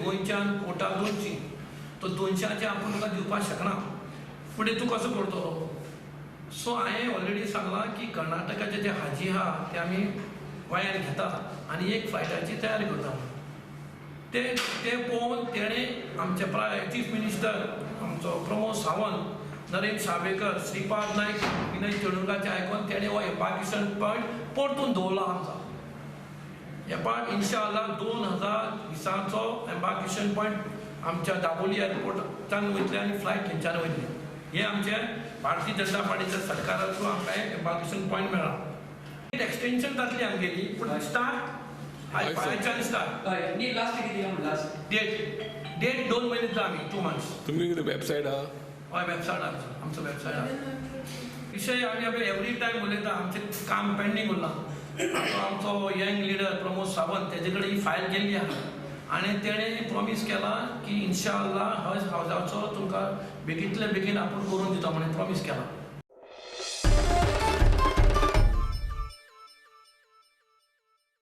गोंयच्यान कोटा 200, तो 200 आपूण तुका दिवपाक शकना, फुडें तूं कसो करतलो? सो हांवें ऑलरेडी सांगलां की कर्नाटकाचे जे हाजी आहा ते आमी गोंयान घेता आनी एक फ्लायटाची तयारी करता. ते ते पळोवन तेणें आमचे प्राय चीफ मिनिस्टर आमचो प्रमोद सावंत, नरेंद्र सावेकर, श्रीपाद नायक, विनय तेंडुलकाराचें आयकून तेणें हो एम्बार्केशन पॉयंट परतून दवरला आमचो. हे इन्शा अल्लाह 2020चो एम्बार्केशन पॉयंट आमच्या दाबोली एअरपोर्टान वयतले आनी फ्लायट थंयच्यान वयतली. हे आमचे भारतीय जनता पार्टीच्या सरकारा थ्रू आमकां एम्बार्केशन पॉयंट मेळ्ळा. एक्सटेंशन जातली आमगेली, पूण स्टार्ट फायच्यान स्टार्ट. हय, नी लास्ट कितें लास्ट डेट डेट 2 म्हयने दिता आमी, 2 मंथ्स. तुमची कितें वेबसायट आहा? हय, वेबसायट आमचो, आमचो वेबसायट आहा. विशय आमी आपले एवरी टायम उलयता, आमचें काम पेंडींग उरलां. आतां आमचो यंग लिडर प्रमोद सावंत तेजे कडेन ही फायल गेल्ली आहा आनी तेणें प्रॉमीस केलां की इन्शा अल्लाह हय हावजाचो तुमकां बेगींतले बेगीन आपूण करून दिता म्हणून प्रॉमीस केलां.